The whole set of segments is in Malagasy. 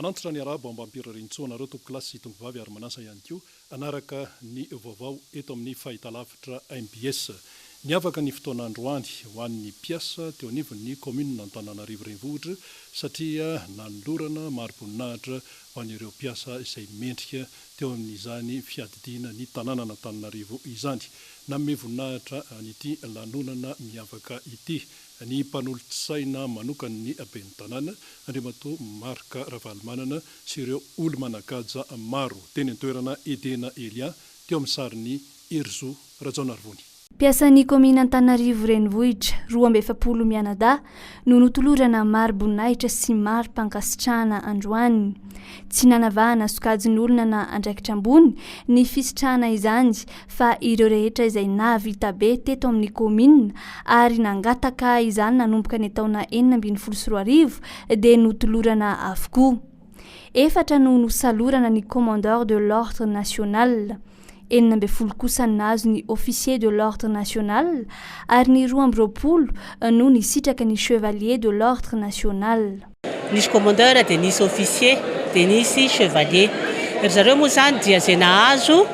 Manantitra ny arahaba mba hampirarintsoa anareo tompokolahy sy tompovavy ary manasa ihany koa hanaraka ny vaovao eto amin'ny fahitalavitra mbs. Niavaka ny fotoana androany ho an'ny mpiasa teo anivon'ny kaominina Antananarivo Renivohitra satria nanolorana mari-boninahitra ho an'ireo mpiasa izay mendrika teo amin'izany fiadidiana ny tanànan'Antananarivo izany. Nanome voninahitra an'ity lanonana miavaka ity ny mpanolotsaina manokan'ny ben'ny tanàna, Andriamatoa Marc Ravalomanana sy ireo olo-manan-kaja maro teny an-toerana Edena Elia teo amin'ny sarin'i Herizo Rajaonarivony. Mpiasan'ny kaominina Antananarivo Renivohitra, 42 mianadahy no notolorana mari-boninahitra sy mari-pankasitrahana androany. Tsy nanavahana sokajin'olona na andraikitra ambony ny fisitrahana izany fa ireo rehetra izay nahavita be teto amin'ny kaominina ary nangataka izany nanomboka ny taona 2016 dia notolorana avokoa. Efatra no nosalorana ny Commandeur de l'Ordre National, 16 kosa nahazo ny Officier de l'Ordre National ary ny 22 no nisitraka ny Chevalier de l'Ordre National. Nisy commandeur dia nisy officier dia nisy chevalier. Ry zareo moa izany dia izay nahazo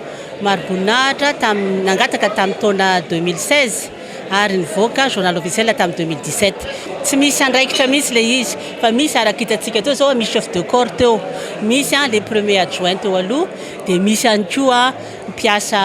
mari-boninahitra tamin'ny nangataka tamin'ny taona 2016 ary nivoaka journal officiel tamin'ny 2017. Tsy misy andraikitra mihitsy ilay izy fa misy araka hitantsika teo izao misy chef de corps teo, misy le premier adjoint teo aloha dia misy ihany koa mpiasa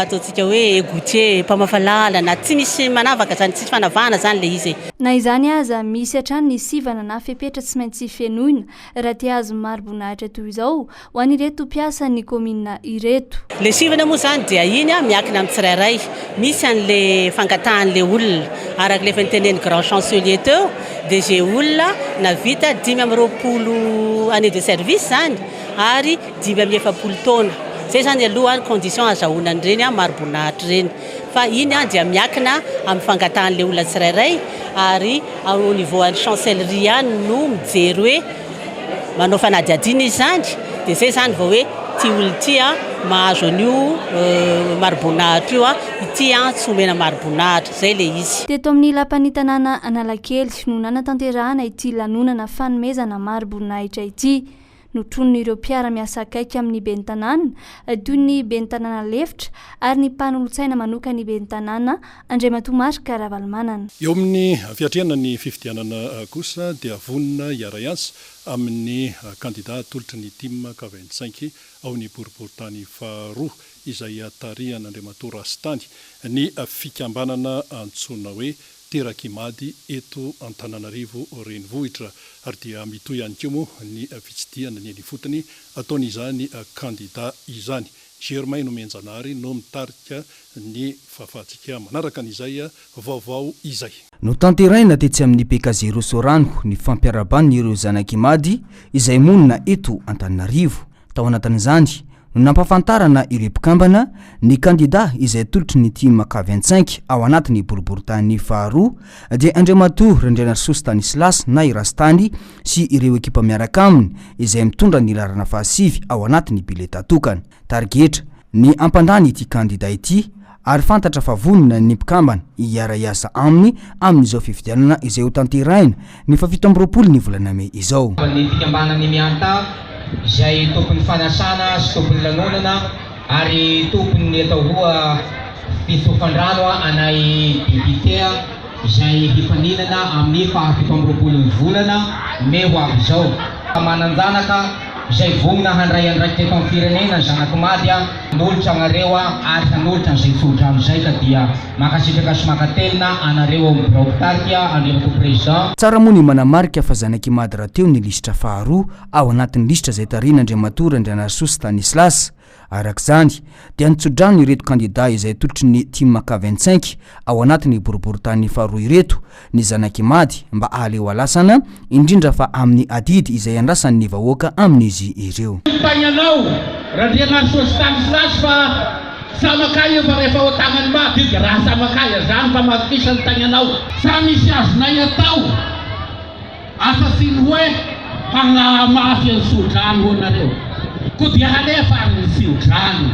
ataontsika hoe égoutier, mpamafa lalana, tsy misy manavaka izany, tsisy fanavahana izany ilay izy e. Na izany aza, misy hatrany ny sivana na fepetra tsy maintsy fenoina raha te hahazo mari-boninahitra toy izao ho an'ireto mpiasan'ny kaominina ireto. Ilay sivana moa izany dia iny miankina amin'ny tsirairay, misy an'ilay fangatahan'ilay olona, araka ilay efa notenenin'ny grand chancelier teo dia izay olona nahavita 25 années de service izany ary 45 taona. Izay izany aloha ny condition azahoana an'ireny mari-boninahitra ireny. Fa iny dia miakina amin'ny fangatahan'ilay olona tsirairay ary au niveau an'ny chancellerie ihany no mijery hoe manao fanadihadiana izy izany dia izay izany vao hoe ity olona ity mahazo an'io mari-boninahitra io, ity tsy omena mari-boninahitra. Izay ilay izy. Teto amin'ny lapan'ny tanàna Analakely no nanatanterahana ity lanonana fanomezana mari-boninahitra ity. Notronin'ireo mpiara-miasa akaiky amin'ny ben'ny tanàna, toy ny ben'ny tanàna lefitra ary ny mpanolotsaina manokan'ny ben'ny tanàna, Andriamatoa Marc Ravalomanana. Eo amin'ny fiatrehana ny fifidianana kosa dia vonona hiara-hiasa amin'ny kandida atolotry ny tim K 25 ao amin'ny boriborintany faharoa izay tarihan'Andriamatoa Rastany ny fikambanana antsoina hoe Terak'Imady eto Antananarivo Renivohitra ary dia mitohy ihany koa moa ny fitsidihana ny eny ifotony ataon'izany kandida izany. Germain Nomenjanahary no mitarika ny fahafahantsika manaraka an'izay vaovao izay. Notanterahina tetsy amin'ny PK Zéro Sorano ny fampiarahaban'ireo zanak'Imady izay monina eto Antananarivo. Tao anatin'izany no nampahafantarana ireo mpikambana ny kandida izay atolotry ny tim K 25 ao anatin'ny boriborintany faharoa dia Andriamatoa Randrianarisoa Stanislas na i Rastany sy ireo ekipa miaraka aminy izay mitondra ny laharana fahasivy ao anatin'ny bileta tokana. Tarigetra ny hampandany ity kandida ity ary fantatra fa vonona ny mpikambana hiara-hiasa aminy amin'izao fifidianana izay hotanterahina ny fahafito amby 20 ny volana mey izao. Ny fikambanan'ny Mianta izay tompon'ny fanasana sy tompon'ny lanonana ary tompon'ny atao hoa fitsofan-drano anay député izay hifaninana amin'ny faha 27 ny volana mey ho avy izao. Manan-janaka izay vonona handray andraikitra eto amin'ny firenena ny zanak'i Mady. Hanolotra anareo aho ary hanolotra an'izay tsodrano izay ka dia mankasitraka sy mankatelina anareo ao amin'ny birao mpitarika Andriamatoa Président. Tsara moa ny manamarika fa zanak'i Mady rahateo ny lisitra faharoa ao anatin'ny lisitra izay tarihin'Andriamatoa Randrianarisoa Stanislas. Araka izany dia nitsodrano ireto kandida izay atolotry ny tim K 25 ao anatin'ny boriborintany faharoa ireto ny zanak'Imady mba hahaleo halasana, indrindra fa amin'ny adidy izay andrasan'ny vahoaka amin'izy ireo. Mitahy anao Randrianarisoa Stanislas fa samakay io fa rehefa ao tagnan'i Mady io dia raha samakay azany fa matokisa ny tagnanao. Sa misy azonay atao afa-tsy ny hoe hagnahamafy ny tsodrano ho anareo? Koa dia halefa ary ny tsiodrano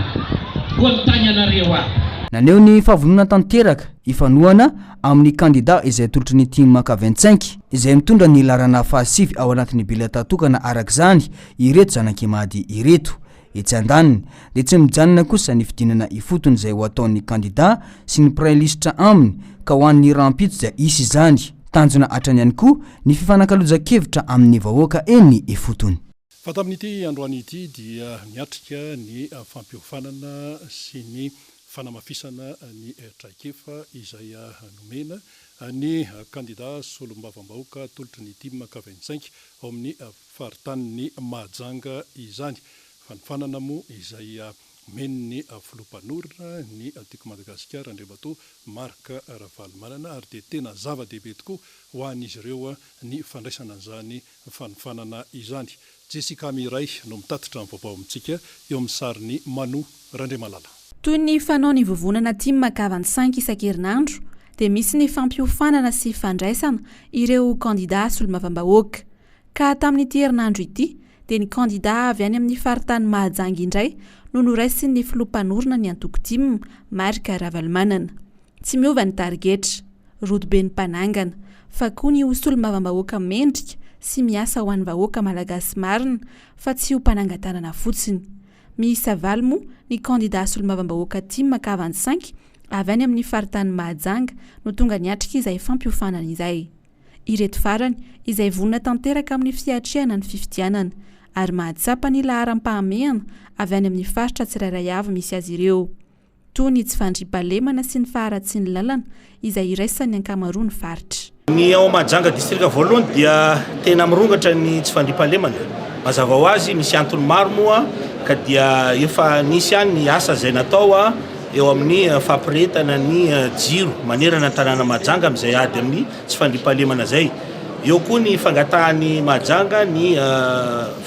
ho an'ny tagnanareo aby. Naneho ny fahavononana tanteraka hifanohana amin'ny kandida izay atolotry ny tim K 25. izay mitondra ny laharana fahasivy ao anatin'ny biletà tokana araka izany ireto zanak'Imady ireto. Etsy andaniny, dia tsy mijanona kosa ny fidinana ifotony izay ho ataon'ny kandidà sy ny mpiray lisitra aminy ka ho an'ny rahampitso dia hisy izany. Tanjona hatrany ihany koa ny fifanakalozan-kevitra amin'ny vahoaka eny ifotony. Fa tamin'ity androany ity dia niatrika ny fampiofanana sy ny fanamafisana ny traikefa izay nomena ny kandida solombavambahoaka atolotry ny Tim K25 ao amin'ny faritanin'i Mahajanga izany. Fanofanana moa izay omen'ny filoha mpanorina ny Tiako Madagasikara Andriamatoa Marc Ravalomanana ary dia tena zava-dehibe tokoa ho an'izy ireo ny fandraisana an'izany fanofanana izany. Jessica Miray no mitatitra ny vaovao amintsika eo amin'ny sarin'i Manu Randriamalala. Toy ny fanao ny vovonana tim K25 isan-kerinandro dia misy ny fampiofanana sy fandraisana ireo kandida solombavambahoaka. Ka tamin'ity herinandro ity dia ny kandida avy any amin'ny faritany Mahajanga indray no noraisin'ny filoha mpanorina ny antoko tim, Marc Ravalomanana. Tsy miova ny tarigetra, rodoben'ny mpanangana, fa koa ny ho solombavambahoaka mendrika sy miasa ho an'ny vahoaka malagasy marina fa tsy ho mpanangan-tanana fotsiny. Miisa valo moa ny kandida solombavambahoaka tim ka 25 avy any amin'ny faritany Mahajanga no tonga niatrika izay fampiofanana izay. Ireto farany izay vonona tanteraka amin'ny fiatrehana ny fifidianana ary mahatsapa ny laharam-pahamehana avy any amin'ny faritra tsirairay avy misy azy ireo, toa ny tsy fandriampahalemana sy ny faharatsian'ny lalana izay iraisan'ny ankamaroan'ny faritra. Ny ao Mahajanga distrika voalohany dia tena mirongatra ny tsy fandriampahalemana. Mazava ho azy misy antony maro moa ka dia efa nisy ihany ny asa izay natao eo amin'ny fampirehetana ny jiro manerana ny tanàna Mahajanga amin'izay ady amin'ny tsy fandriampahalemana izay. Eo koa ny fangatahan'i Mahajanga ny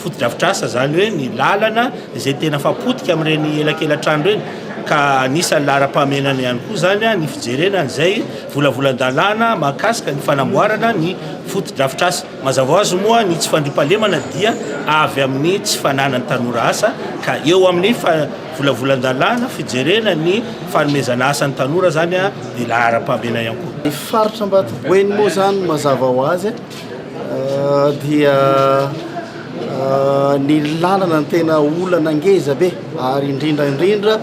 fotodrafitrasa, izany hoe ny lalana izay tena efa potika amin'ireny elakela-trano ireny ka anisan'ny laharam-pahamehana ihany koa izany ny fijerena an'izay volavolan-dalàna mahakasika ny fanamboarana ny fotodrafitrasa. Mazava ho azy moa ny tsy fandriampahalemana dia avy amin'ny tsy fananan'ny tanora asa ka eo amin'ny volavolan-dalàna fijerena ny fanomezana asa ny tanora zany dia laharam-pahamehana ihany koa. Ny faritra Ambatoboeny moa zany mazava ho azy dia ny lalana no tena olana ngeza be ary indrindra indrindra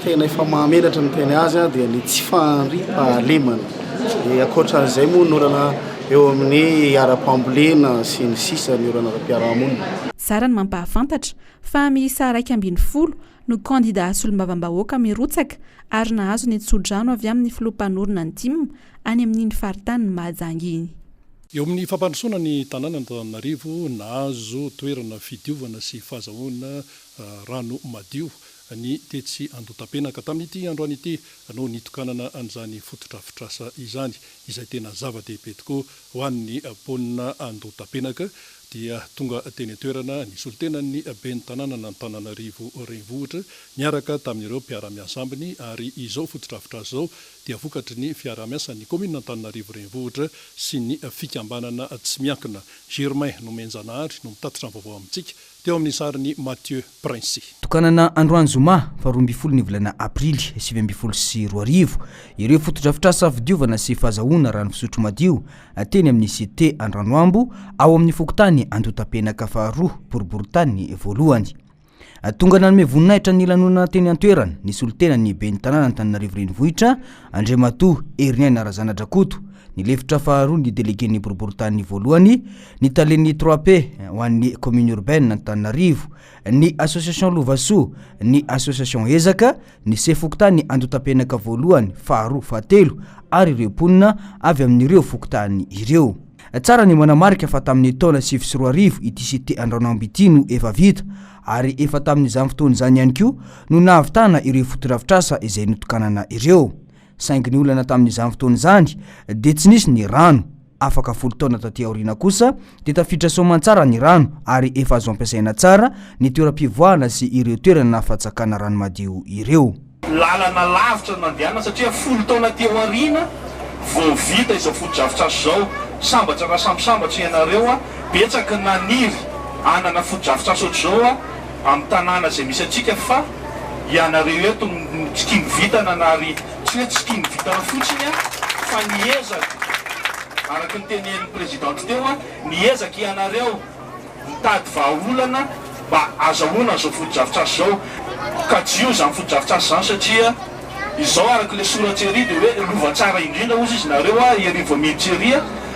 tena efa mahamenatra ny miteny azy dia ny tsy fandriampahalemana. Dia ankoatran'izay moa ny olana eo amin'ny ara-pambolena sy ny sisa ny olana ara-piarahamonina. Zara ny mampahafantatra fa miisa 11 no kandida solombavambahoaka mirotsaka ary nahazo ny tsodrano avy amin'ny filoha mpanorina ny tim any amin'iny faritanin'i Mahajanga iny. Eo amin'ny fampandrosoana ny tanànan'Antananarivo, nahazo toerana fidiovana sy fahazahoana rano madio ny tetsy Andotapenaka. Tamin'ity androany ity no nitokanana an'izany fotodrafitrasa izany, izay tena zava-dehibe tokoa ho an'ny mponina Andotapenaka. Dia tonga teny an-toerana ny solontenan'ny ben'ny tanànan'Antananarivo Renivohitra niaraka tamin'ireo mpiara-miasa aminy ary izao fotodrafitrasa izao dia vokatry ny fiaraha-miasan'ny kaominina Antananarivo Renivohitra sy ny fikambanana tsy miankina. Germain Nomenjanahary no mitatitra ny vaovao amintsika teo amin'ny sarin'i Mathieu Princy. Tokanana androany zoma faha 12 ny volana aprily 2019 ireo fotodrafitrasa fidiovana sy fahazahoana rano fisotro madio teny amin'ny Cité Andranoambo ao amin'ny fokontany Andotapenaka faharoa boriborintany voalohany. Tonga nanome voninahitra ny lanonana teny an-toerana ny solontenan'ny ben'ny tanàn'Antananarivo Renivohitra, Andriamatoa Heriniaina Razanadrakoto, ny lefitra faharoa ny delegen'ny boriborintany voalohany, ny talen'ny trois P ho an'ny commune urbaine Antananarivo, ny association Lovasoa, ny association Ezaka, ny sefo fokontany Andotapenaka voalohany, faharoa, fahatelo ary ireo mponina avy amin'ireo fokontany ireo. Tsara ny manamarika fa tamin'ny taona 2009 ity cité Andranoamby ity no efa vita ary efa tamin'izany fotoana izany ihany koa no nahavitana ireo fotodrafitrasa izay notokanana ireo. Saingy ny olana tamin'izany fotoana izany dia tsy nisy ny rano. Afaka folo taona taty aoriana kosa dia tafiditra soamantsara ny rano ary efa azo ampiasaina tsara ny toeram-pivoahana sy ireo toerana fatsakana rano madio ireo. Lalana lavitra no nandehanana satria folo taona aty aoriana vao vita izao fotodrafitrasa izao. Sambatra raha samy sambatra ianareo. Betsaka ny naniry hanana fotodrafitrasa ohatr'izao amin'ny tanàna izay misy antsika fa ianareo eto no tsy tian'ny vintana na ary tsy hoe tsy tian'ny vintana fotsiny fa niezaka. Araka ny tenenin'ny Présidente teo, niezaka ianareo nitady vahaolana mba azahoana an'izao fotodrafitrasa izao. Kajio izany fotodrafitrasa izany satria izao araka ilay soratra ery dia hoe lova tsara indrindra hozy izy nareo ery vao miditra ery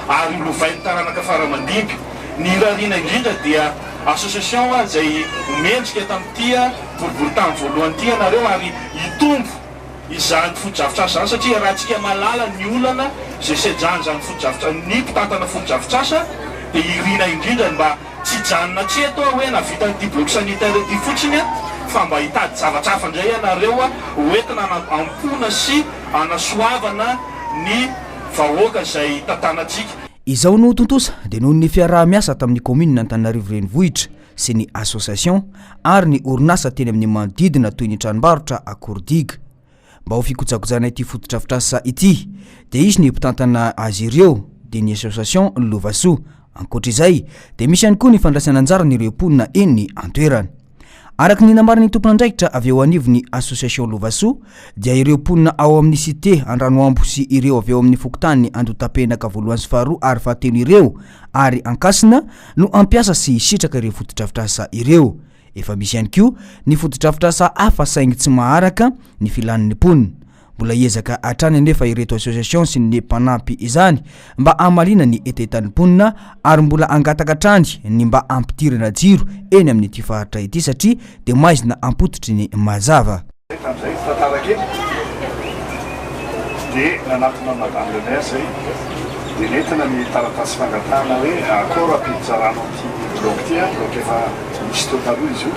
ary ho lovain'ny taranaka fara aman-dimby. Ny irariana indrindra dia association izay ho mendrika tamin'ity boriborintany voalohany ity ianareo ary hitombo izany fotodrafitrasa izany satria iarahantsika mahalala ny olana izay sedran'izany fotodrafitra ny mpitantana fotodrafitrasa dia irina indrindra ny mba tsy hijanona hatreto aho hoe nahavita an'ity bloc sanitaire ity fotsiny fa mba hitady zavatra hafa indray ianareo ho entina hanampoana sy hanasoavana ny vahoaka izay tantanantsika. Izao no tontosa dia noho ny fiaraha-miasa tamin'ny kaominina Antananarivo Renivohitra sy ny association ary ny orinasa teny amin'ny manodidina toy ny tranombarotra Akoordigue. Mba ho fikojakojana ity fotodrafitrasa ity dia hisy ny mpitantana azy ireo dia ny association Lovasoa. Ankoatra izay dia misy ihany koa ny fandraisana anjaran'ireo mponina eny an-toerana. Araka ny nambaran'ny tompon'andraikitra avy eo anivon'ny association Lovasoa dia ireo mponina ao amin'ny cité Andranoambo sy ireo avy ao amin'ny fokontany Andotapenaka voalohany sy faharoa ary fahatelo ireo ary Ankasina no hampiasa sy hisitraka ireo fotodrafitrasa ireo. Efa misy ihany koa ny fotodrafitrasa hafa saingy tsy maharaka ny filan'ny mponina. Mbola hiezaka hatrany anefa ireto association sy ny mpanampy izany mba hamaliana ny hetahetan'ny mponina ary mbola hangataka hatrany ny mba hampidirana jiro eny amin'ity faritra ity satria dia maizina ampototry ny mazava. Tamin'izay tantara kely dia nanatona an'i Madame le Maire izay dia nentina ny taratasy fangatahana hoe accord hampiditra rano amin'ity bloc ity, bloc efa nisy teo taloha izy io,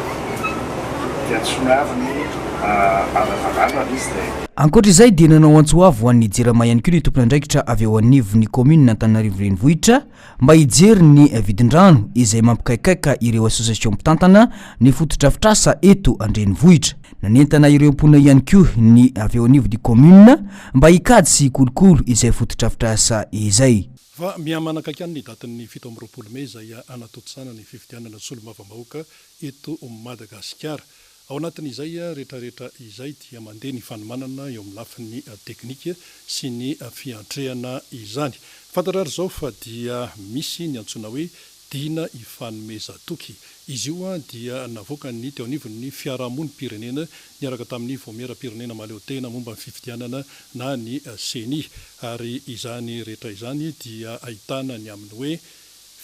dia nosoniaviny ara-dalàna ilay izy dia. Ankoatra izay dia nanao antso avo ho an'ny Jirama ihany koa ny tompon'andraikitra avy eo anivon'ny kaominina Antananarivo Renivohitra mba hijery ny vidin-drano izay mampikaikaika ireo association mpitantana ny fotodrafitrasa eto an-drenivohitra. Nanentana ireo mponina ihany koa ny avy eo anivon'ny kaominina mba hikajy sy hikolokolo izay fotodrafitrasa izay. Fa miha-manakaiky any ny datin'ny 27 mey izay hanatontosana ny fifidianana solombavambahoaka eto Madagasikara. Ao anatin'izay rehetrarehetra izay dia mandeha ny fanomanana eo amin'ny lafiny teknika sy ny fiantrehana izany. Fantatra ary izao fa dia misy ny antsoina hoe dina ifanomezan-toky. Izy io dia navoakan'ny teo anivon'ny fiarahamonim-pirenena niaraka tamin'ny Vaomieram-pirenena mahaleotena momba ny fifidianana na ny Ceni. Ary izany rehetra izany dia ahitana ny amin'ny hoe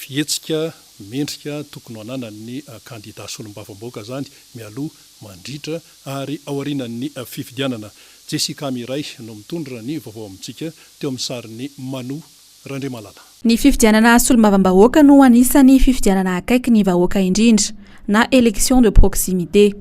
Fihetsika mendrika tokony ho ananan'ny kandida solombavambahoaka izany mialoha, mandritra ary aorianan'ny fifidianana. Jessica Miray no mitondra ny vaovao amintsika teo amin'ny sarin'i Manu Randriamalala. Ny fifidianana solombavambahoaka no anisan'ny fifidianana akaiky ny vahoaka indrindra na élection de proximité.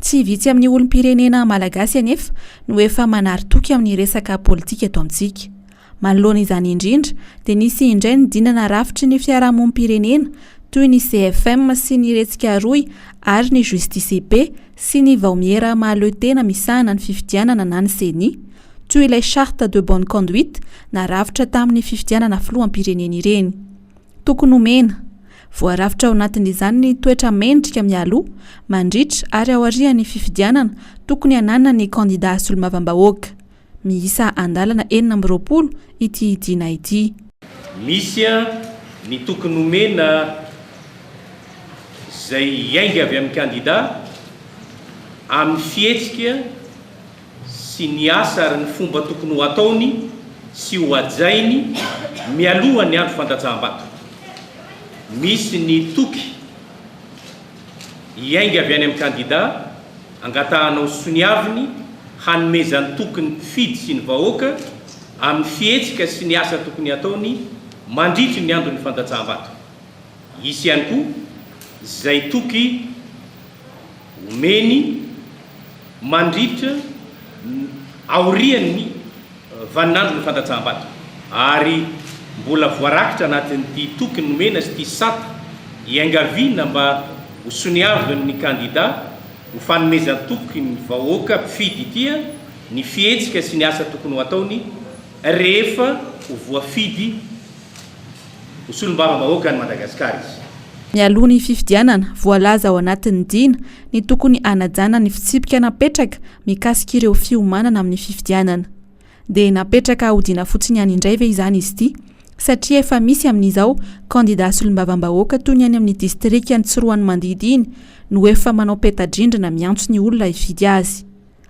Tsy vitsy amin'ny olom-pirenena malagasy anefa no efa manary toky amin'ny resaka politika eto amintsika. Manoloana izany indrindra dia nisy indray ny dina narafitry ny fiarahamonim-pirenena toy ny CFM sy ny Retsika Rohy ary ny Justice et Paix sy ny Vaomiera mahaleo tena misahana ny fifidianana na ny Ceni toy ilay Charte de bonne conduite narafitra tamin'ny fifidianana filoham-pirenena ireny. Tokony homena. Voarafitra ao anatin'izany ny toetra mendrika mialoha, mandritra ary aorian'ny fifidianana tokony hananan'ny kandida solombavambahoaka. Miisa andalana 26 ity dina ity. Misy ny tokony homena izay hiainga avy amin'ny kandida amin'ny fihetsika sy ny asa ary ny fomba tokony ho ataony sy ho hajainy mialoha ny andro fandatsaham-bato. Misy ny toky Hiainga avy any amin'ny kandida, angatahana ho soniaviny hanomezany toky ny mpifidy sy ny vahoaka amin'ny fihetsika sy ny asa tokony hataony mandritry ny andron'ny fandatsaham-bato. Hisy ihany koa izay toky omeny mandritra aorian'ny vaninandron'ny fandatsaham-bato ary mbola voarakitra anatin'ity toky nomena sy ity sata iangaviana mba ho soniavin'ny kandida ho fanomezan-toky ny vahoaka mpifidy ity ny fihetsika sy ny asa tokony ho ataony rehefa ho voafidy ho solombavambahoaka an'i Madagasikara izy. Mialoha ny fifidianana, voalaza ao anatin'ny dina ny tokony hanajana ny fitsipika napetraka mikasika ireo fiomanana amin'ny fifidianana. Dia napetraka ho dina fotsiny ihany indray ve izany izy ity? Satria efa misy amin'izao kandida solombavambahoaka toy ny any amin'ny distrikan'i Tsiroanomandidy iny no efa manao peta-drindrina miantso ny olona hifidy azy.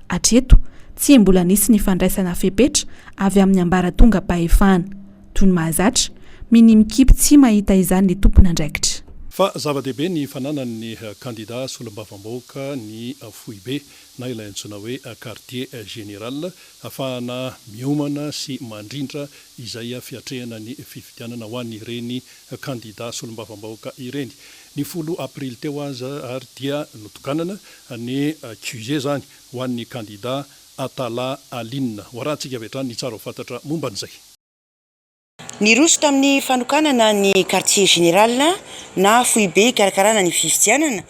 Hatreto, tsy mbola nisy ny fandraisana fepetra avy amin'ny ambaratongam-pahefana. Toy ny mahazatra, minia mikipy tsy mahita izany ny tompon'andraikitra. Fa zava-dehibe ny fananan'ny kandida solombavambahoaka ny foibe na ilay antsoina hoe quartier général ahafahana miomana sy mandrindra izay fiatrehana ny fifidianana ho an'ireny kandida solombavambahoaka ireny. Ny folo aprily teo aza ary dia notokanana ny QG izany ho an'ny kandida Atallah Aline. Ho arahantsika avy hatrany ny tsara ho fantatra momba an'izay. Niroso tamin'ny fanokanana ny quartier général na foibe hikarakarana ny fifidianana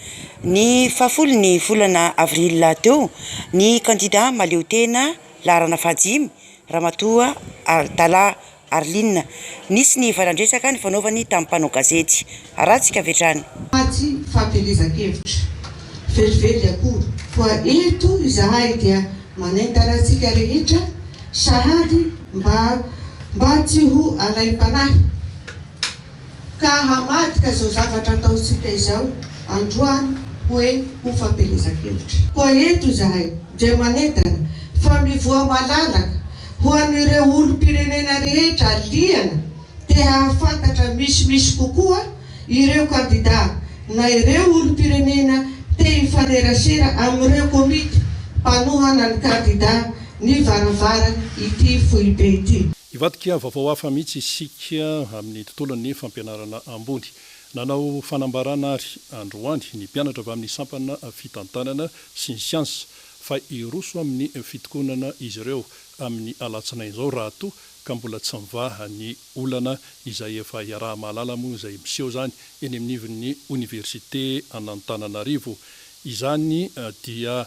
ny fahafolon'ny volana avril teo ny kandida mahaleotena laharana fahadimy, Ramatoa Atallah Arline. Nisy ny valan-dresaka nifanaovany tamin'ny mpanao gazety. Arahantsika avy hatrany. Tsy fampielezan-kevitra velively akory. Koa eto izahay dia manentana antsika rehetra sahady mba mba tsy ho alaim-panahy ka hamadika izao zavatra ataontsika izao androany hoe ho fampielezan-kevitra. Koa eto izahay dia manentana fa mivoha malalaka ho an'ireo olom-pirenena rehetra liana te hahafantatra misimisy kokoa ireo kandidà na ireo olom-pirenena te hifanerasera amin'ireo komity mpanohana ny kandidà ny varavaran ity foibe ity. Hivadika vaovao hafa mihitsy isika amin'ny tontolon'ny fampianarana ambony. Nanao fanambarana ary androany ny mpianatra avy amin'ny sampana fitantanana sy ny siansa fa hiroso amin'ny fitokonana izy ireo amin'ny alatsinainy izao raha toa ka mbola tsy mivaha ny olana izay efa iaraha-mahalala moa izay miseho izany eny amin'ivon'ny oniversite an'Antananarivo. Izany dia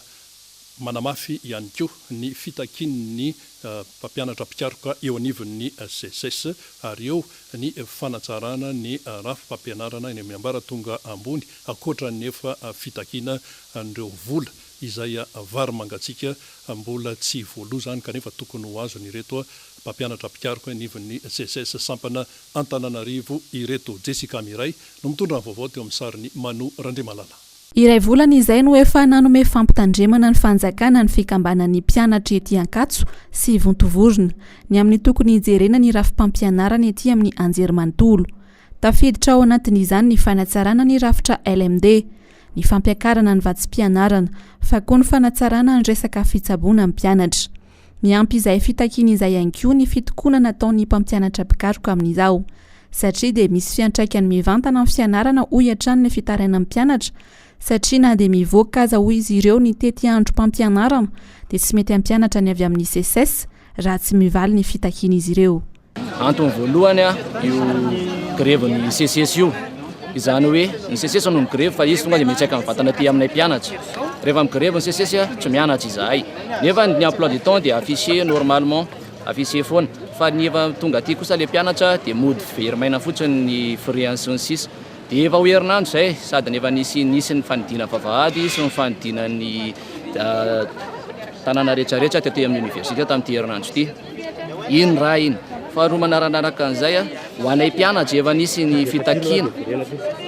manamafy ihany koa ny fitakian'ny mpampianatra mpikaroka eo anivon'ny SECES ary eo ny fanatsarana ny rafi-pampianarana eny amin'ny ambaratonga ambony ankoatra ny efa fitakiana an'ireo vola izay vary mangatsiaka mbola tsy voaloa izany kanefa tokony ho azon'ireto mpampianatra mpikaroka anivon'ny SECES sampana Antananarivo ireto. Jessica Miray no mitondra ny vaovao teo amin'ny sarin'i Manu Randriamalala. Iray volana izay no efa nanome fampitandremana ny fanjakana ny fikambanan'ny mpianatra ety Ankatso sy Vontovorona ny amin'ny tokony hijerena ny rafi-pampianarana ety amin'ny anjerimanontolo. Tafiditra ao anatin'izany ny fanatsarana ny rafitra LMD, ny fampiakarana ny vatsim-pianarana, fa koa ny fanatsarana ny resaka fitsaboana ny mpianatra. Miampy izay fitakiana izay ihany koa ny fitokonana ataon'ny mpampianatra mpikaroka amin'izao. Satria dia misy fiantraikany mivantana amin'ny fianarana hoy hatrany ny fitarainan'ny mpianatra satria na dia mivoaka aza hoy izy ireo ny tetiandrom-pampianarana dia tsy mety hampianatra ny avy amin'ny SECES raha tsy mivaly ny fitakian'izy ireo. Antony voalohany io grevin'ny SECES io, izany hoe ny SECES no migrevy fa izy tonga dia miantraika mivantana aty aminay mpianatra. Rehefa migrevy ny SECES tsy mianatra izahay. Nefa ny emploi du temps dia affiché normalement, affiché foana. Fa ny efa tonga aty kosa ilay mpianatra dia mody very maina fotsiny ny frais-ny sy ny sisa. Dia efa ho herinandro izay sady efa nisy nisy ny fanidiana vavahady sy ny fanidiana ny tanàna rehetrarehetra tety amin'ny université tamin'ity herinandro ity. Iny raha iny. Faharoa manarakaraka an'izay, ho anay mpianatra efa nisy ny fitakiana,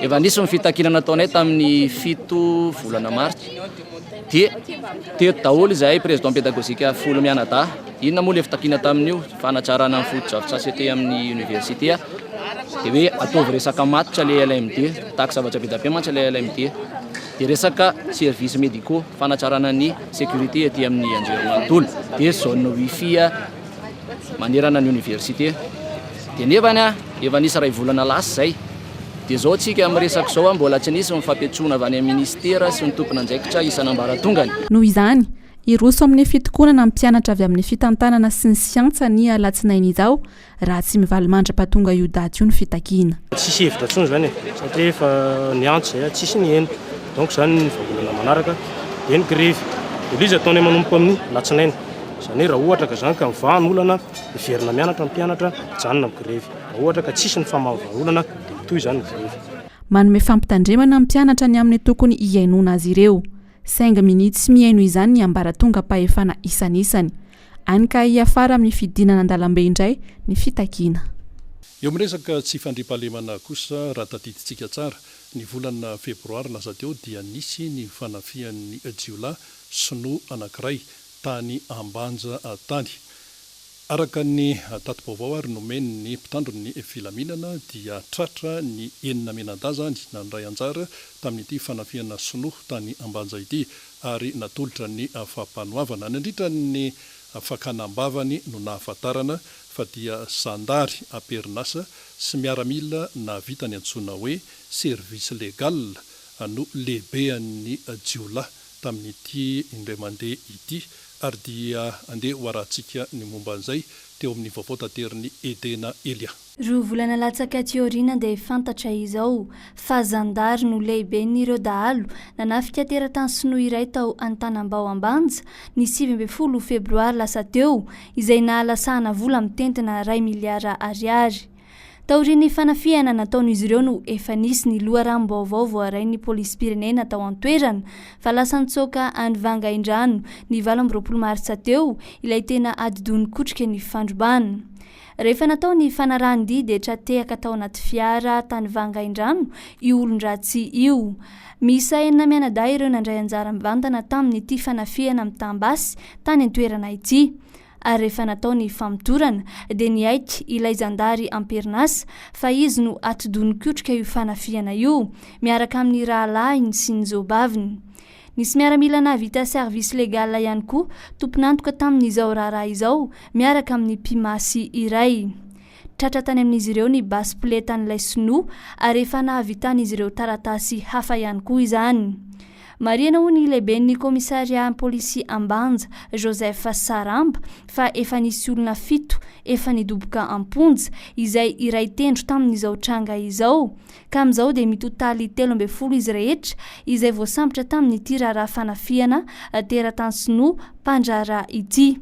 efa nisy ny fitakiana nataonay tamin'ny fito volana martsa. Dia teto daholo izahay président pédagogique folo mianadahy. Inona moa ilay fitakiana tamin'io? Fanatsarana ny fotodrafitrasa ety amin'ny université. Dia hoe ataovy resaka matotra ilay LMD. Mitaky zavatra be dia be mantsy ilay LMD. Dia resaka services médicaux, fanatsarana ny sécurité ety amin'ny anjerimanontolo. Dia zone wifi manerana ny université. Dia nefany efa nisy iray volana lasa izay. Dia izao tsika miresaka izao mbola tsy nisy ny fampiantsoana avy any amin'ny ministera sy ny tompon'andraikitra isan'ambaratongany. Noho izany, hiroso amin'ny fitokonana ny mpianatra avy amin'ny fitantanana sy ny siantsa ny alatsinainy izao raha tsy mivaly mandra-pahatonga io daty io ny fitakiana. Tsisy hevitra intsony izany e, satria efa niantso izay, tsisy niheno. Donc izany ny vahaolana manaraka dia ny grevy. Dia ilay izy ataonay manomboka amin'ny alatsinainy. Izany hoe raha ohatra ka izany ka mivaha ny olana, miverina mianatra ny mpianatra, mijanona ny grevy. Raha ohatra ka tsisy ny famahavahaolana dia mitohy izany ny grevy. Manome fampitandremana ny mpianatra ny amin'ny tokony hihainoana azy ireo. Saingy minia tsy mihaino izany ny Eo amin'ny resaka tsy fandriampahalemana kosa, raha tadidintsika tsara, ny volana febroary lasa teo dia nisy ny fanafihan'ny jiolahy sinoa anankiray tany Ambanja tany. Araka ny tati-baovao ary nomen'ny mpitandro ny filaminana dia tratra ny enina mianadahy izany nandray anjara tamin'ity fanafihana sinoa tany Ambanja ity ary natolotra ny fampanoavana. Nandritra ny fakana am-bavany no nahafantarana fa dia zandary am-perinasa sy miaramila nahavita ny antsoina hoe service légal no lehibean'ny jiolahy tamin'ity indray mandeha ity ary dia andeha ho arahantsika ny momba an'izay teo amin'ny vaovao taterin'i Edena Elia. Roa volana latsaka aty aoriana dia fantatra izao fa zandary no lehiben'ireo dahalo nanafika teratany sinoa iray tao Antanambao Ambanja ny 19 febroary lasa teo izay nahalasahana vola mitentina iray miliara ariary. Taorian'ny fanafihana nataon'izy ireo no efa nisy ny loharanom-baovao voarain'ny polisim-pirenena tao an-toerana fa lasa nitsoaka any Vangaindrano ny 28 martsa teo ilay tena atidoha nikotrika ny fandrobana. Rehefa natao ny fanarahan-dia dia tra-tehaka tao anaty fiara tany Vangaindrano io olon-dratsy io. Miisa enina mianadahy ireo nandray anjara mivantana tamin'ity fanafihana mitam-basy tany an-toerana ity. ary rehefa natao ny famotorana dia niaiky ilay zandary am-perinasa fa izy no atidoha nikotrika io fanafihana io miaraka amin'ny rahalahiny sy ny zobaviny. Nisy miaramila nahavita service légal ihany koa tompon'antoka tamin'izao raharaha izao miaraka amin'ny mpimasy iray. Tratra tany amin'izy ireo ny basy poletan'ilay sinoa ary efa nahavitan'izy ireo taratasy hafa ihany koa izany. Marihana hoy ny lehiben'ny kaomisarià polisy Ambanja, Joseph Saramba, fa efa nisy olona fito efa nidoboka am-ponja, izay iray tendro tamin'izao tranga izao, ka amin'izao dia mitotaly 13 izy rehetra izay voasambotra tamin'ity raharaha fanafihana teratany sinoa mpandraharaha ity.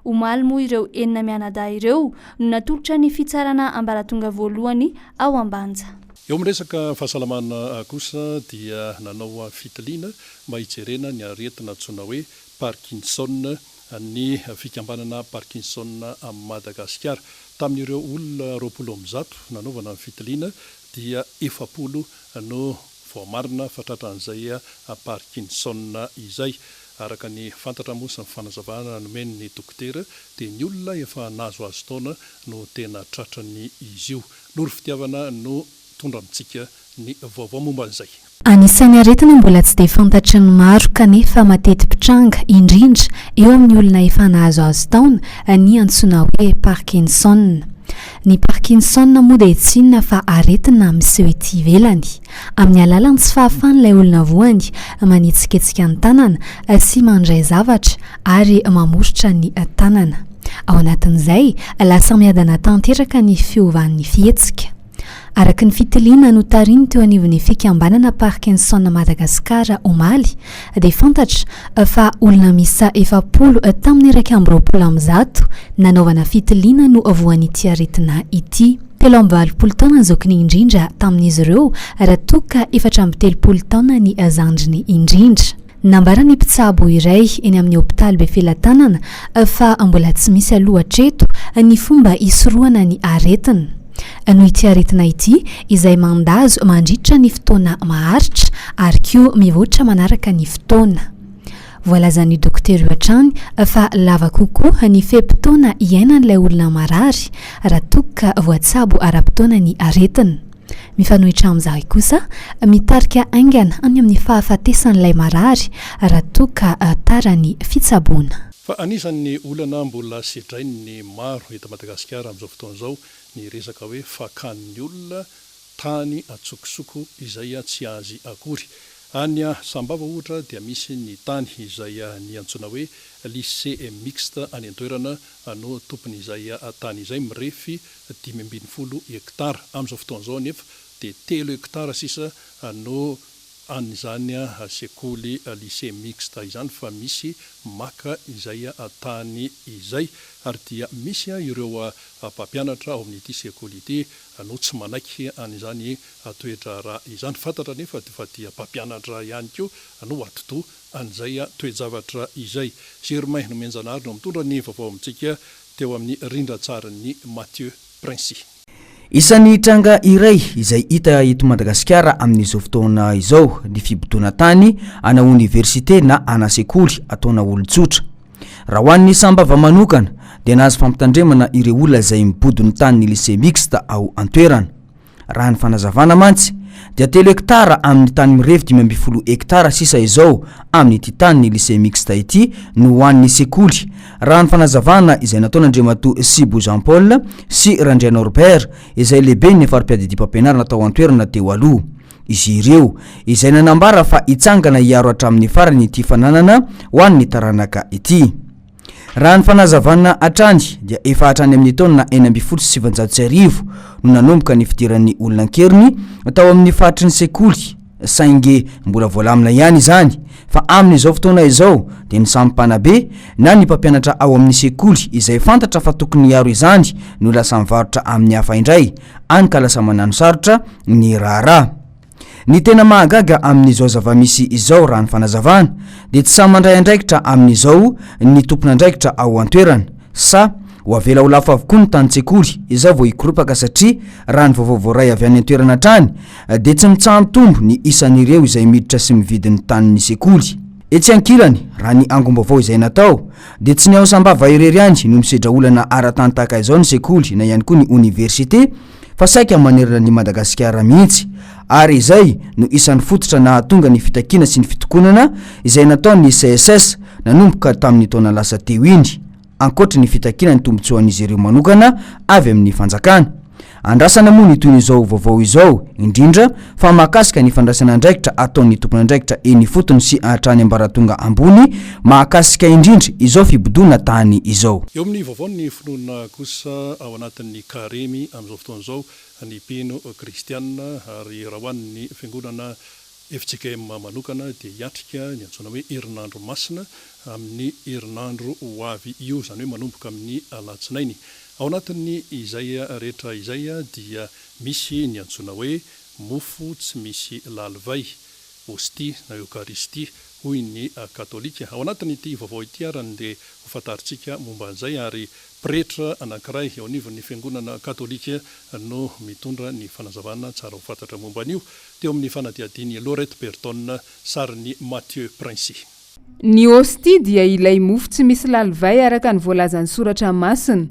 Omaly moa ireo enina mianadahy ireo no natolotra ny fitsarana ambaratonga voalohany ao Ambanja. Eo amin'ny resaka fahasalamana kosa dia nanao fitiliana mba hijerena ny aretina antsoina hoe Parkinson ny fikambanana Parkinson Madagasikara. Tamin'ireo olona 120 nanaovana ny fitiliana dia 40 no voamarina fa tratran'izay Parkinson izay. Araka ny fantatra moa sy ny fanazavana nomen'ny dokotera dia ny olona efa nahazoazo taona no tena tratran'izy io. Noro Fitiavana no mitondra amintsika ny vaovao momba an'izay. Anisan'ny aretina mbola tsy dia fantatry ny maro kanefa mateti-pitranga, indrindra eo amin'ny olona efa nahazoazo taona, ny antsoina hoe Parkinson. Ny Parkinson moa dia tsy inona fa aretina miseho ety ivelany, amin'ny alalan'ny tsy fahafahan'ilay olona voany manetsiketsika ny tanana sy mandray zavatra ary mamoritra ny tanana. Ao anatin'izay, lasa miadana tanteraka ny fiovan'ny fihetsika. Araka ny fitiliana notarihiny teo anivon'ny fikambanana Parkinson Madagascar omaly, dia fantatra fa olona miisa 40 tamin'ny 121 nanaovana fitiliana no voan'ity aretina ity. 83 taona ny zokiny indrindra tamin'izy ireo raha toa ka 34 taona ny zandriny indrindra. Nambaran'ny mpitsabo iray eny amin'ny hopitaly Befelatanana fa mbola tsy misy aloha hatreto ny fomba hisorohana ny aretina. Noho ity aretina ity izay mandazo mandritra ny fotoana maharitra ary koa mivoatra manaraka ny fotoana. Voalazan'io dokotera io hatrany fa lava kokoa ny fe-potoana iainan'ilay olona marary raha toa ka voatsabo ara-potoana ny aretina. Mifanohitra amin'izay kosa, mitarika haingana any amin'ny fahafatesan'ilay marary raha toa ka tara ny fitsaboana. Fa anisan'ny olana mbola sedrain'ny maro eto Madagasikara amin'izao fotoana izao ny resaka hoe fakan'ny olona tany an-tsokosoko izay tsy azy akory. Any Sambava ohatra dia misy ny tany izay ny antsoina hoe Lycée mixte any an-toerana no tompon'izay tany izay mirefy 15 hektara. Amin'izao fotoana izao anefa dia telo hektara sisa no an'izany sekoly lycée mixte izany fa misy maka izay tany izay ary dia misy ireo mpampianatra ao amin'ity sekoly ity no tsy manaiky an'izany toe-draharaha izany. Fantatra anefa fa dia mpampianatra ihany koa no atidoha an'izay toe-javatra izay. Germain Nomenjanahary no mitondra ny vaovao amintsika teo amin'ny rindran-tsarin'i Mathieu Princi. Isan'ny tranga iray izay hita eto Madagasikara amin'izao fotoana izao ny fibodoana tany ana oniversite na ana sekoly ataona olon-tsotra. Raha ho an'ny Sambava manokana dia nahazo fampitandremana ireo olona izay mibodo ny tanin'ny lycée mixte ao an-toerana. Raha ny fanazavana mantsy dia telo hektara amin'ny tany mirefy 15 hektara sisa izao amin'ity tanin'ny lycée mixte ity no ho an'ny sekoly, raha ny fanazavana izay nataon'Andriamatoa Sibo Jean Paul sy Randria Norbert izay lehiben'ny fari-piadidiam-pampianarana tao an-toerana teo aloha. Izy ireo izay nanambara fa hitsangana hiaro hatramin'ny farany ity fananana ho an'ny taranaka ity. Raha ny fanazavana hatrany dia efa hatrany amin'ny taona 1916 no nanomboka ny fidiran'ny olona an-keriny tao amin'ny faritry ny sekoly saingy mbola voalamina ihany izany fa amin'izao fotoana izao dia ny samy mpanabe na ny mpampianatra ao amin'ny sekoly izay fantatra fa tokony hiaro izany no lasa mivarotra amin'ny hafa indray any ka lasa manano sarotra ny raharaha. Ny tena mahagaga amin'izao zava-misy izao raha ny fanazavana dia tsy samy mandray andraikitra amin'izao ny tompon'andraikitra ao an-toerana. Sa ho avela ho lafo avokoa ny tanin-tsekoly izao vao hikoropaka satria raha ny vaovao voaray avy any an-toerana hatrany dia tsy mitsaha-mitombo ny isan'ireo izay miditra sy mividy ny tanin'ny sekoly. Etsy ankilany, raha ny angom-baovao izay natao dia tsy ny ao Sambava irery ihany no misedra olana ara-tany tahaka izao ny sekoly na ihany koa ny oniversite fa saika manerana an'i Madagasikara mihitsy ary izay no isan'ny fototra nahatonga ny fitakiana sy ny fitokonana izay nataon'ny CSS nanomboka tamin'ny taona lasa teo iny, ankoatry ny fitakiana ny tombontsoan'izy ireo manokana avy amin'ny fanjakana. Andrasana moa ny tohin'izao vaovao izao, indrindra fa mahakasika ny fandraisana andraikitra ataon'ny tompon'andraikitra eny ifotony sy hatrany ambaratonga ambony mahakasika indrindra izao fibodoana tany izao. Eo amin'ny vaovaon'ny finoana kosa ao anatin'ny Karemy amin'izao fotoana izao ny mpino kristiana ary raha ho an'ny fiangonana fjkm manokana dia hiatrika ny antsoina hoe herinandro masina amin'ny herinandro ho avy io, izany hoe manomboka amin'ny alatsinainy. Ao anatin'ny izay rehetra izay dia misy ny antsoina hoe mofo tsy misy lalivay, hostie na eokaristia hoy ny katolika. Ao anatin'ity vaovao ity ary dia ho fantarintsika momba an'izay ary pretra anankiray eo anivon'ny fiangonana katolika no mitondra ny fanazavana tsara ho fantatra momba an'io teo amin'ny fanadihadian'i Laurette Berton sarin'i Mathieu Princi. Ny hostie dia ilay mofo tsy misy lalivay araka ny voalazan'ny Soratra Masina.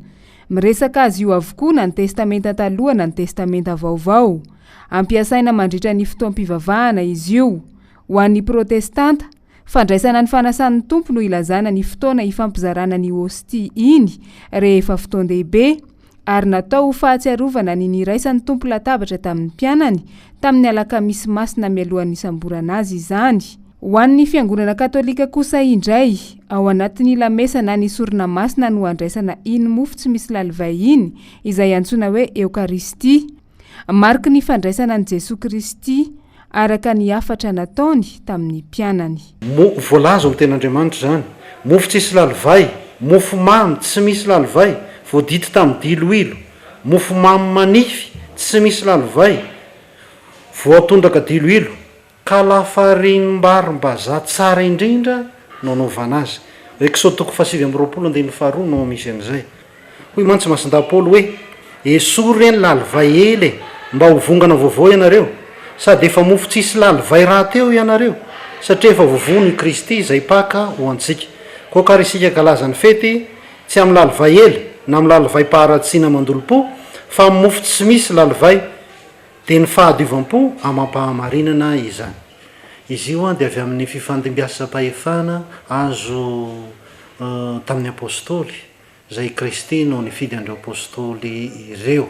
Miresaka azy io avokoa na ny Testamenta Taloha na ny Testamenta Vaovao. Ampiasaina mandritra ny fotoam-pivavahana izy io. Ho an'ny Protestanta, fandraisana ny fanasan'ny Tompo no ilazana ny fotoana ifampizarana ny hostie iny rehefa fotoan-dehibe, ary natao ho fahatsiarovana ny niraisan'ny Tompo latabatra tamin'ny mpianany tamin'ny alakamisy masina mialohan'ny nisamborana azy izany. Ho an'ny Fiangonana Katolika kosa indray, ao anatin'ny lamesa na ny sorona masina no andraisana iny mofo tsy misy lalivay iny, izay antsoina hoe Eokaristia. Mariky ny fandraisana an'i Jesoa Kristy, araka ny hafatra nataony tamin'ny mpianany. Mo, voalaza ao amin'ny Tenin'Andriamanitra izany, Mofo tsisy lalivay, mofo mamy tsy misy lalivay, voadity tamin'ny diloilo, mofo mamy manify tsy misy lalivay, voatondraka diloilo, Ka lafarinimbarim-bazaha tsara indrindra no anaovana azy. Eksod toko faha-29 andininy faharoa no misy an'izay. Hoy mantsy Masindahy Paoly hoe, Esory re ny lalivay ela e, mba ho vongana vaovao ianareo, sady efa mofo tsisy lalivay rahateo ianareo, satria efa voavono i Kristy izay Paka ho antsika. Koa ary isika hankalaza ny fety, tsy amin'ny lalivay ela, na amin'ny lalivaim-paharatsiana mandolom-po, fa amin'ny mofo tsy misy lalivay, Dia ny fahadiovam-po amam-pahamarinana izany. Izy io dia avy amin'ny fifandimbiasam-pahefana azo tamin'ny Apostoly, izay i Kristy no nifidy an'ireo Apostoly ireo.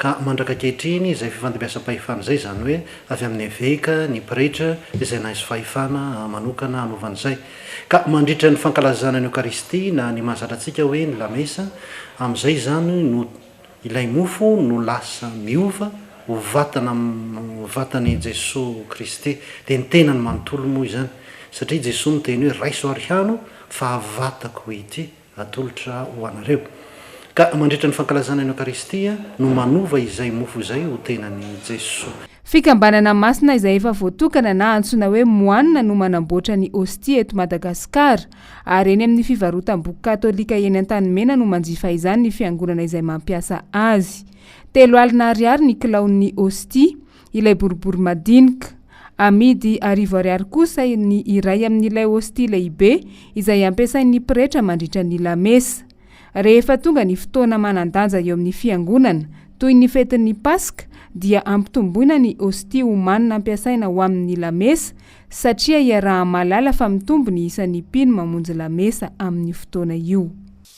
Ka mandraka ankehitriny izay fifandimbiasam-pahefana izay, izany hoe avy amin'ny eveka, ny pretra, izay nahazo fahefana manokana hanaovana izay. Ka mandritra ny fankalazana ny Eokaristia na ny mahazatra antsika hoe ny lamesa, amin'izay izany no Ilay mofo no lasa miova ho vatana vatan'i Jesoa Kristy, dia ny tenany manontolo moa izany, satria Jesoa niteny hoe raiso ary hano fa vatako ity atolotra ho anareo. Ka mandritra ny fankalazana ny Eokaristia no manova izay mofo izay ho tenan'i Jesoa. Fikambanana masina izay efa voatokana na antsoina hoe moanina no manamboatra ny hostie eto Madagasikara ary eny amin'ny fivarotam-boky katolika eny Antanimena no manjifa izany ny fiangonana izay mampiasa azy. 30 ariary ny kilaon'ny hostie, ilay boribory madinika. Amidy 1000 ariary kosa ny iray amin'ilay hostie lehibe izay ampiasain'ny pretra mandritra ny lamesa. Rehefa tonga ny fotoana manan-danja eo amin'ny Fiangonana, toy ny fetin'ny Paska, dia ampitomboina ny hostia omanina ampiasaina ho amin'ny lamesa, satria iaraha-mahalala fa mitombo ny isan'ny mpino mamonjy lamesa amin'io fotoana io.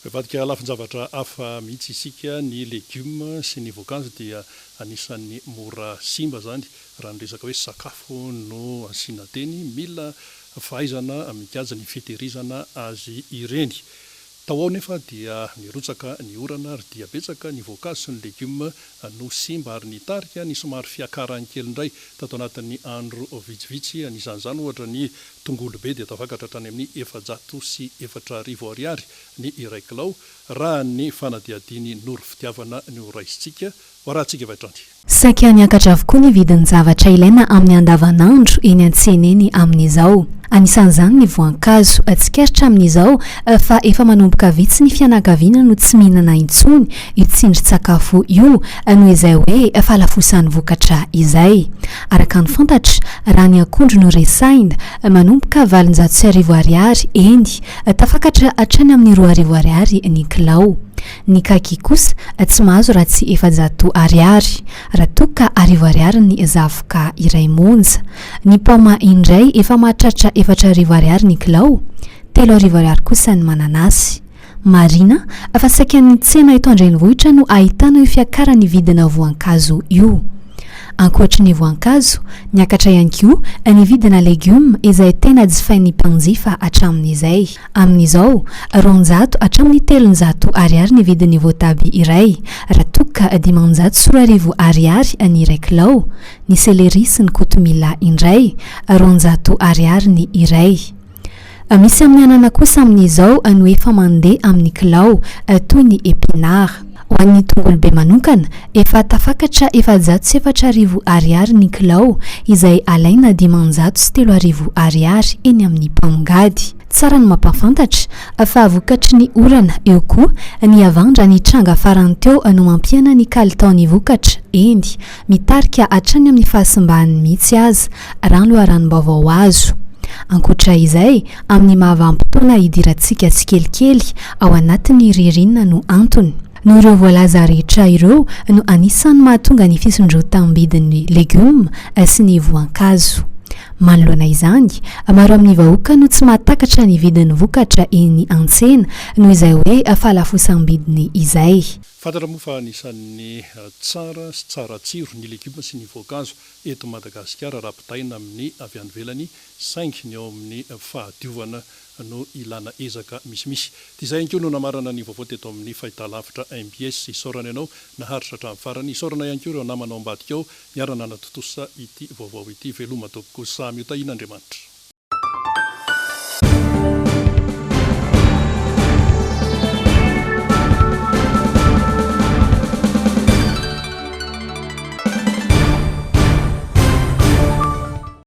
Mivadika lafin-javatra hafa mihitsy isika, ny legioma sy ny voankazo dia anisan'ny mora simba izany raha ny resaka hoe sakafo no asiana teny, mila fahaizana mikajy ny fitehirizana azy ireny. Tao ao nefa dia nirotsaka ny orana ary dia betsaka ny voankazo sy ny legioma no simba ary nitarika ny somary fiakarany kely indray tato anatin'ny andro vitsivitsy, anisan'izany ohatra ny tongolo be dia tafakatra hatrany amin'ny 404 ariary ny iray kilao raha ny fanadihadian'i Noro Fitiavana no raisintsika ho arahantsika avy hatrany. Saika niakatra avokoa ny vidin-javatra ilaina amin'ny andavanandro eny an-tsena eny amin'izao. Anisan'izany ny voankazo. Tsikaritra amin'izao fa efa manomboka vitsy ny fianakaviana no tsy mihinana intsony io tsindrin-tsakafo io noho izay hoe fahalafosan'ny vokatra izay. Araka ny fantatra, raha ny akondro no resahina, manomboka 1800 ariary eny, tafakatra hatrany amin'ny 2000 ariary ny kilao. Ny kaki kosa tsy mahazo raha tsy 400 ariary, raha toa ka 1000 ariary ny zavoka iray monja. Ny paoma indray efa mahatratra 4000 ariary ny kilao, 3000 ariary kosa ny mananasy. Marihina fa saika ny tsena eto an-drenivohitra no ahitana io fiakaran'ny vidina voankazo io. Ankoatry ny voankazo, niakatra ihany koa ny vidina legioma izay tena jifain'ny mpanjifa hatramin'izay. Amin'izao, 200 hatramin'ny 300 ariary ny vidin'ny voatabia iray, raha toa ka 2500 ariary ny iray kilao, ny céleri sy ny kotomila indray, 200 ariary ny iray. Misy amin'ny anana kosa amin'izao no efa mandeha amin'ny kilao, toy ny épinard. Ho an'ny tongolo be manokana, efa tafakatra 404 ariary ny kilao, izay alaina 503 ariary eny amin'ny mpamongady. Tsara ny mampahafantatra fa vokatry ny orana, eo koa ny havandra nitranga farany teo no mampihena ny kalitaon'ny vokatra, eny, mitarika hatrany amin'ny fahasimbany mihitsy aza, raha ny loharanom-baovao azo. Ankoatra izay, amin'ny maha vanim-potoana hidirantsika tsikelikely ao anatin'ny ririnina no antony. Noho ireo voalaza rehetra ireo no anisan'ny mahatonga ny fisondrotam-bidin'ny legioma sy ny voankazo. Manoloana izany, maro amin'ny vahoaka no tsy mahatakatra ny vidin'ny vokatra eny an-tsena noho izay hoe fahalafosam-bidiny izay. Fantatra moa fa anisan'ny tsara sy tsara tsiro ny legioma sy ny voankazo eto Madagasikara raha ampitahaina amin'ny avy any ivelany saingy ny ao amin'ny fahadiovana no ilana ezaka misimisy. Dia izay ihany koa no namarana ny vaovao teto amin'ny fahitalavitra mbs. Isaorana ianao naharitra hatramin'ny farany. Isaorana ihany koa ireo namana ao ambadika ao niara-nanatontosa ity vaovao ity. Veloma tompoko. Samy ho tahian'Andriamanitra.